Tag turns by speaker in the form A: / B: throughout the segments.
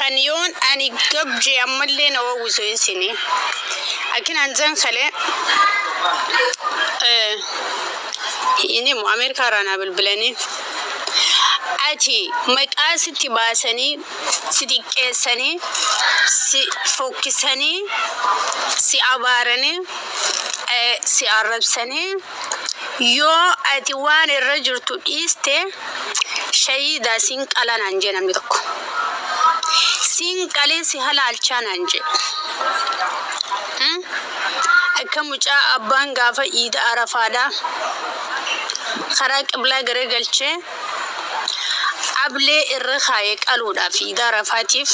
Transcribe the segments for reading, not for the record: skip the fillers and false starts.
A: Kan yoon ani gab jee ammallee na wawwisu isini. Akkinaan jan kalee hin himu Ameerikaa irraa naa bilbilanii ati maqaa sitti baasanii si xiqqeessanii si fokkisanii si abaaranii si arrabsanii yoo ati waan irra jirtu dhiiste shahiidaa siin qala naan jee namni tokko. Siin qalee si halaalchaa naan jee. Akka mucaa abbaan gaafa iida arafaadhaa karaa qiblaa gara galchee ablee irra kaaye qaluudhaaf iida arafaatiif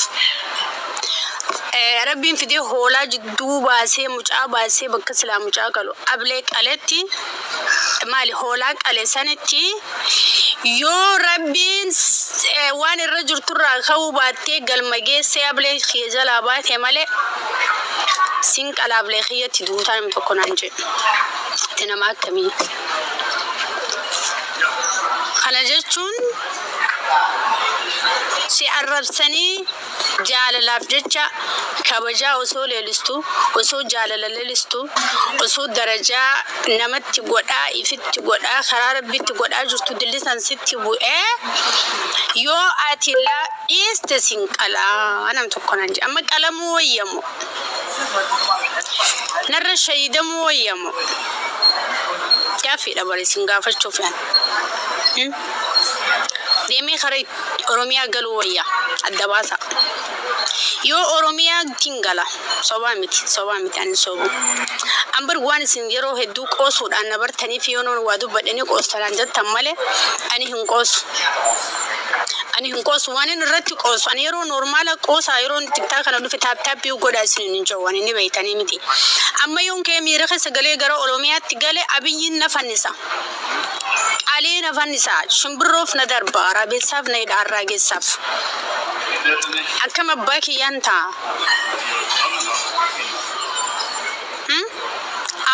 A: Rabbiin fidee hoolaa jidduu baasee mucaa baasee bakka silaa mucaa qalu ablee qaletti maali hoolaa qale sanitti yoo Rabbiin waan irra jirturraa ka'uu baattee galma geessee ablee kiyya jalaa baate malee sin qala ablee kiyyatti duutaa namni tokko naan jedhe. Ati nama akkamii? Kana jechuun si arrabsanii Jaalalaaf jecha kabajaa osoo leelistu, osoo jaalala lelistu, osoo darajaa namatti godhaa, ifitti godhaa, karaa Rabbiitti godhaa jirtu dilli san sitti bu'ee yoo ati la dhiiste sin qalaa nam tokko naan jedhe. Amma qalamuu wayya moo? Narra shahiidamuu wayya moo? Gaaffiidha bari isin gaafachuuf ani. Deemee karaa Oromiyaa galuu wayya. Adda baasaa. Yoo Oromiyaa tiin gala. Sobaa miti. Sobaa miti ani hin sobu. An bar waan isin yeroo hedduu qoosuudhaan na bartaniif yoo noon waa dubbadhe ni qoosta naan jettan malee ani hin qoosu. Ani hin qoosu. Waan inni irratti qoosu. Ani yeroo noormaala qoosaa yeroo tiktaa kana dhufe taap taappii godhaa isin hin jiru. Ani ni beektanii miti. Amma yoon ka'ee miira keessa galee gara Oromiyaatti gale Abiyyiin na fannisa. Qalee na fannisa, shimbirroof na darba, waraabessaaf na hidha, arraagessaaf. Akkam abbaa kiyyaan ta'a? Hmm?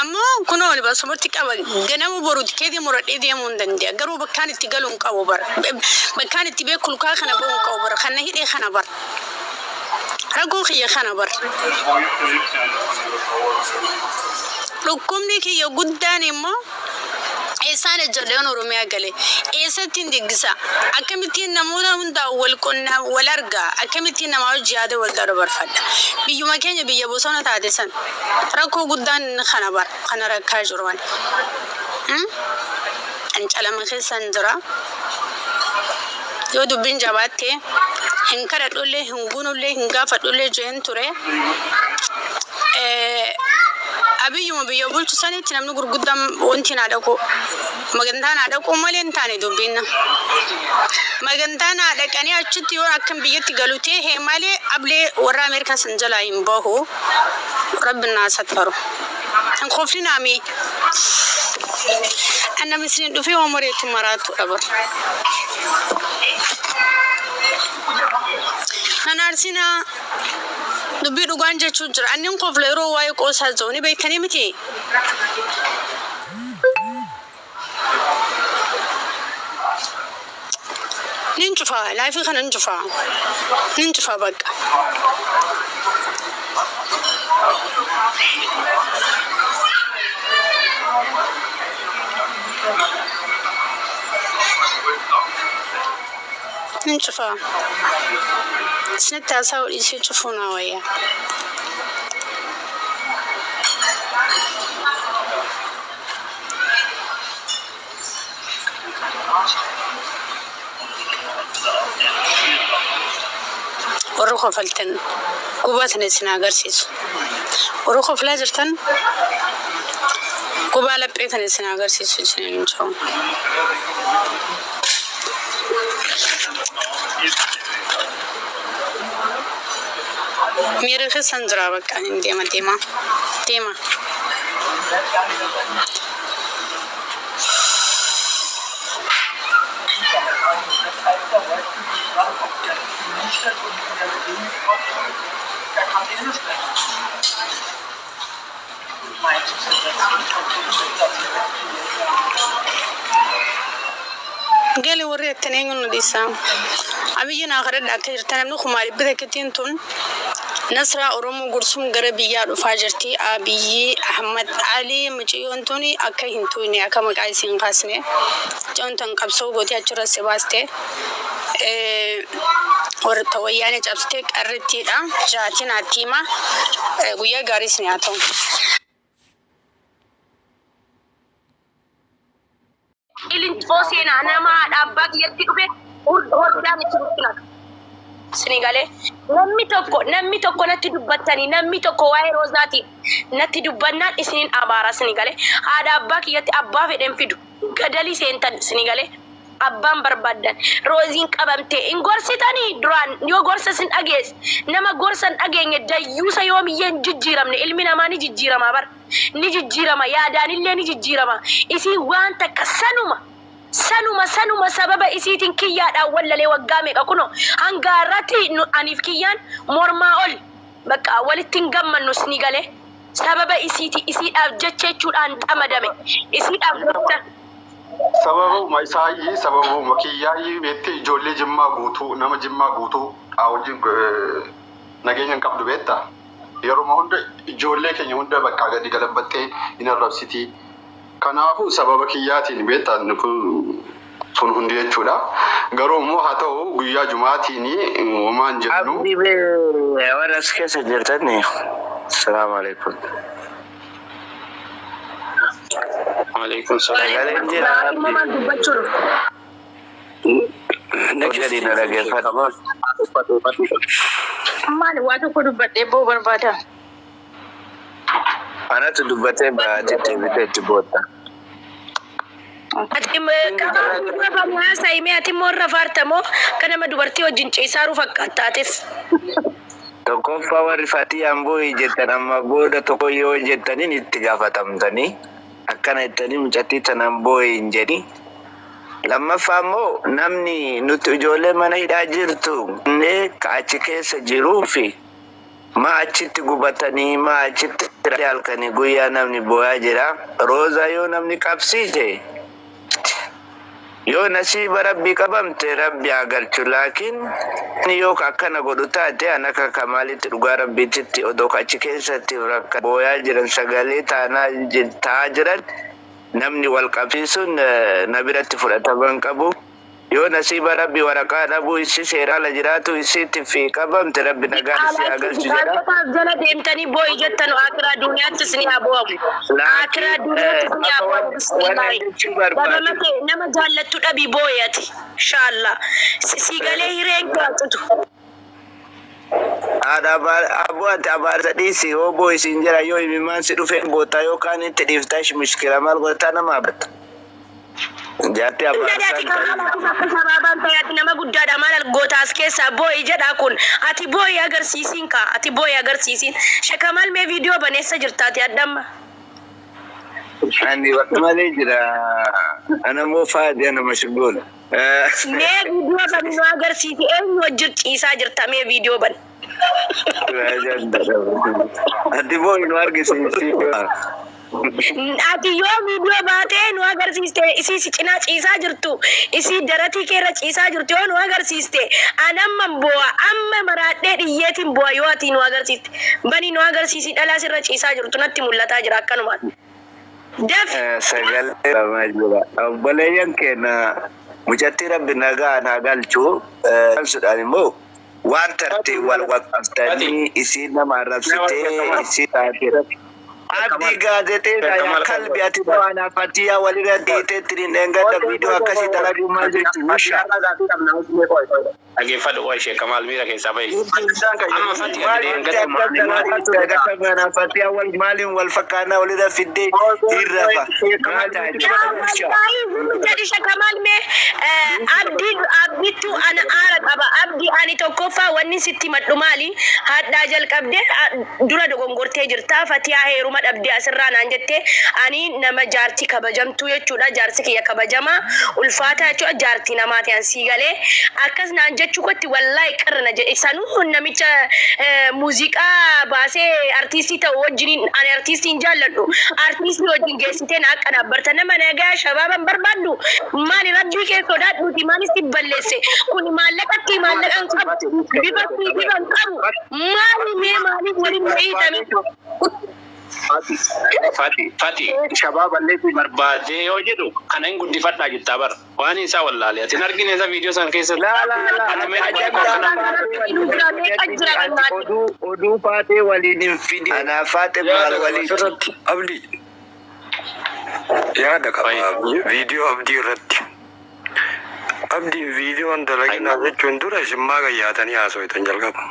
A: Ammoo kunoo ani paaspoortii qaba. Ganama boru tikeetii muradhee deemuu hin danda'a. Garuu bakkaan itti galu hin qabu bara. Bakkaan itti beeku lukaa kana bahu hin qabu bara. Kan na hidhe kana bara. Rakkoo kiyya kana bar. Dhukkubni kiyya guddaan immoo eessaan ejjedha yoon Oromiyaa gale? Eessattiin diggisa? Akkamittiin namoota hundaan wal qunna wal arga? Akkamittiin namaa wajji yaada wal dabarfadha? Biyyuma keenya biyya bosona taate san rakkoo guddaan kana bar kana rakkaa jiru ani. Hmm? Cancalama keessan jira. Yoo dubbiin jabaatte hin kadhadhullee hin gunullee hin gaafadhullee jeen ture. Abiyyuma biyya bulchu sanitti namni gurguddaan wanti naa dhaqu magantaa naa dhaquu malee hin taane dubbiin. Magantaa naa dhaqanii achitti yoo akkan biyyatti galu ta'e malee ablee warra Ameerikaa san jalaa hin bahu. Rabbi naa sattaru. Hin koflinaa mee. An nama isin dhufee waan mareetu maraatudha bar. Nan aarsinaa dubbii dhugaan jechuu jira. Annin kofla yeroo waa'ee qoosaa jiru ni beektanii miti. Nin cufa laayifii kana nin cufa nin cufa bakka. Nin cufa. Isinitti haasa'uu dhiisee cufuu naa wayya. Warri kofaltan gubaa tana isin haa agarsiisu. Warri koflaa jirtan gubaa laphee tana isin haa agarsiisu isiniin hin jiru. Miira keessan jira bakka ani deema deema deema. Gali warri jettan eenyu nu dhiisa? Abiyyi naa kadhadha akka jirtan namni kumaa dhibba takkittiin tun Nasraa Oromoo Gursum gara biyyaa dhufaa jirti. Abiyyi Ahmad Ali mucayyoon tun akka hin tuyne akka maqaa isiin kaasne. Mucayyoon tun qabsoo gootee achirra si baaste. Warra wayyaanee cabsite qarrittiidha. Jaatiin atti hima. Guyyaa gaarii isin haa ta'u.
B: Qilinxoo seenaa nama haadha abbaa kiyyatti dhufe hordaan itti rukkina. Isinii galee namni tokko natti dubbattanii, namni tokko waa'ee Roozaati natti dubbannaan isiniin abaara. Isinii galee, haadha abbaa kiyyatti abbaa fedhen fidu gadalii seentan. Isinii galee, abbaan barbaaddan Rooziin qabamtee hin gorsitanii duraan yoo gorsa isin dhageesse, nama gorsa hin dhageenye dayyuusa yoomiyyee hin jijjiiramne. Ilmi namaa ni jijjiirama bar, ni jijjiirama, yaadaanillee ni jijjiirama. Isiin waan takka sanuma sanuma sanuma sababa isiitiin kiyyaadhaan wallalee waggaa meeqa kuno hanga har'aatti aniif kiyyaan mormaa ol bakka walitti hin gammannu. Ni galee, sababa isiiti, isiidhaaf jecha jechuudhaan xamadame, isiidhaaf jecha.
C: Sababuma isaayyii, sababuma kiyyaayyii beektee, ijoollee Jimmaa guutuu, nama Jimmaa guutuu wajjin nageenya hin qabdu beektaa. Yeroo hunda ijoollee keenya hunda bakka gadi galabbattee hin arrabsitii. Kanaafuu sababa kiyyaatiin beektaa sun hundi jechuudha. Garuu immoo haa ta'u, guyyaa jumaatiin homaan jennu.
D: Abdii bee, warra as keessa jirtan, salaamu alaikum.
E: Waalaikum salaam.
D: Sagaleen jira.
B: Immoo maal dubbachuu dhufe?
D: Gadi na dhaggeeffadhu.
A: Maali, waa tokko dubbadhee ba'uu barbaada.
D: Anatu dubbatee baatee deebitee itti bootta.
B: Ati qabaa haasa'imee, ati immoo irra faartamoo akka nama dubartii wajjin ciisaaruu fakkaattaates.
D: Tokkoffaa, warri Fatiyaan boo'ii jettan, amma booda tokko yoo jettaniin itti gaafatamtanii akkana jettanii mucattii tanaan boo'ii hin jedhi. Lammaffaa immoo, namni nuti ijoollee mana hidhaa jirtu illee ka achi keessa jiruu fi maa achitti gubatanii, maa achitti halkanii guyyaa namni boo'aa jira. Roozaa yoo namni qabsiise, yoo nasiiba Rabbi qabamte, Rabbi haa galchu. Laakiin yoo akkana godhu taate, an akka Kamaalitti dhugaa Rabbiititti odoo achi keessatti rakka booyaa jiran sagalee taanaa ta'aa jiran namni wal qabsiisuun na biratti fudhatama hin qabu. Yoo nasiiba Rabbi waraqaa dhabuu issi seera ala jiraatu isitti fi qabamte, Rabbi nagaan isii haa galchu jedha.
B: Diqaaltotaaf jala deemtanii boo'i jettan, akiraa duniyaattis ni haa bo'amu. Akiraa duniyaattis ni haa bo'amu. Bismillaahi.
D: Jechuu barbaadu.
B: Dhabama kee nama jaallattu dhabii boo'i ati. Inshallah. Si galee hireen kee haa citu.
D: Haadha abboo, ati abaarsa dhiisi. Yoo boo'i siin jira, yoo imimmaan si dhufee boottaa yookaan itti dhiiftaa, mishkila maal godhataa nama abatta. Jaartii
B: Ati
D: abaarsaa.
B: Kamaal, ati akka shabaabaan ta'e, ati nama guddaadha, maal gootaas keessaa boo'i jedha kun. Ati boo'i agarsiisiin kaa, ati boo'i agarsiisiin. Shakamaal, mee viidiyoo baneessa jirtaati addamma.
D: Ani bakka malee jira. Ana immoo faadhi ana mashgool.
B: Mee viidiyoo bani nu agarsiisi, eenyu wajjin ciisaa jirta, mee viidiyoo bani.
D: Ati boo'i nu argisiisi.
B: Ati yoo viidiyoo baatee nu agarsiiste, isii si cinaa ciisaa jirtu, isii daratii keerra ciisaa jirtu yoo nu agarsiiste, an amma bo'a, amma maraadhee dhiyyeetiin bo'a yoo ati nu agarsiiste. Bani nu agarsiisi, dhalaa sirra ciisaa jirtu natti mul'ataa jira akkanumaan. Daf.
D: Sagalee lamaa jira. Obboleeyyan keenya, mucattii Rabbi nagaan haa galchu. Sudhaan immoo waan tartee wal waqaftanii isii nama arrabsitee isii taate. Abdii gaazexeessaa, yaa kalbi, ati waan Fatiyaa walirra dhiiteetti hin dheengadda viidiyoo akkasii dalaguu maal jechuun musha.
E: Dhaggeeffadhu, waa ishee Kamaal miira keessaa bahi. Amma Fatiyaa
D: Maal
E: jedhee
D: wanti
E: hangatu
D: akkas dalaguu kana Fatiyaa wal maaliin wal fakkaannaa walirra fiddee hirrafa. Maal taate musha.
B: Jedhi Shakamaal, mee abdii abdittu ana aara qaba. Abdii, ani tokkoffaa wanni sitti madhu maali, hadhaa jalqabdee dura dogongortee jirta. Fatiyaa heeruma dhabdee asirraa naan jette, ani nama jaartii kabajamtuu jechuudha, jaarsi kiyya kabajamaa ulfaataa jechuudha, jaartii namaati. An sii galee akkas naan jechuu kotti wallaahi qirna jedhe. Sanuu namicha muuziqaa baasee artiistii ta'u wajjiniin, ani artiistii hin jaalladhu, artiistii wajjin geessitee na akka dhaabbarta nama nagaa shabaaban barbaaddu maali? Rabbii kee sodaadhuuti, maalis si balleesse? Kun maallaqa Maallaqatti maallaqa hin qabu. Bifatti bifa hin qabu. Maali mee maaliif waliin na hiitame?
E: Fati, Fati, shabaaballee si barbaadee yoo jedhu kana hin guddifadhaa jettaa bara. Waan isaa wallaale. Ati hin argine isa viidiyoo sana keessa.
D: Laa laa laa.
E: Ati mee
D: Oduu oduu faatee waliin hin fidin. Anaaf faate maal
F: Yaada qaba
D: waliin.
F: asirratti abdii. Yaada qaba viidiyoo abdii irratti. Abdiin viidiyoon dalaginaa jechuun dura isin maa gayyaatanii haasoftan jalqaba.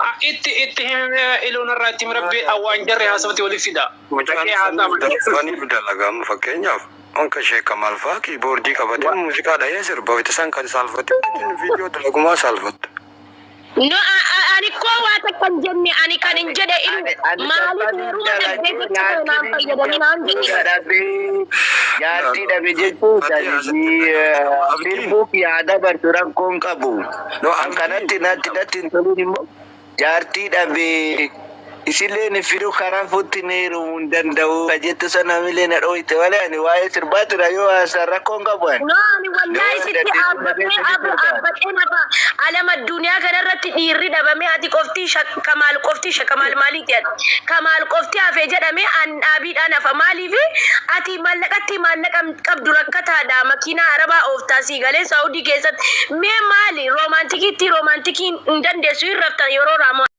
E: Ah, itti itti himee iluun irraa itti rabbi awwaan jarri haasofti waliif fida.
F: Mucaan
E: Dhaqee haasaa malee.
F: saniif dalagamu fakkeenyaaf onka sheeka maal fa'aa kiiboordii qabatee muuziqaa dhahee sirba itti isaan kan saalfatte viidiyoo dalagumaa saalfatte.
B: No, ani koo waa takka hin jenne ani kan hin jedhe ilu maaliif heeruma dhabdee jecha kana naan fayyadamii naan jedhe.
D: Dhabee jaartii dhabe jechuun sirbuuf yaada bartu rakkoon qabu. An kanatti natti natti hin tolin immoo jaartii dhabee isillee ni fidu karaa fuutti ni heerumuu hin danda'u. Ka jettu sana milee na dhooyte malee ani waa'ee sirbaa tura yoo haasaan rakkoon qabu ani.
B: No, ani wallahi sitti dhaabbatee dhaabbatee nafa alama addunyaa kanarratti dhiirri dhabamee ati qofti kamaal qofti kamaal maaliiti ati kamaal qofti hafee jedhamee an dhaabiidhaan hafa maaliif ati maallaqatti maallaqa qabdu rakkataadha makiinaa arabaa ooftaa sii galee saawudii keessatti mee maali roomaantikiitti roomaantikii hin dandeessu hin raftan yeroo raamoo.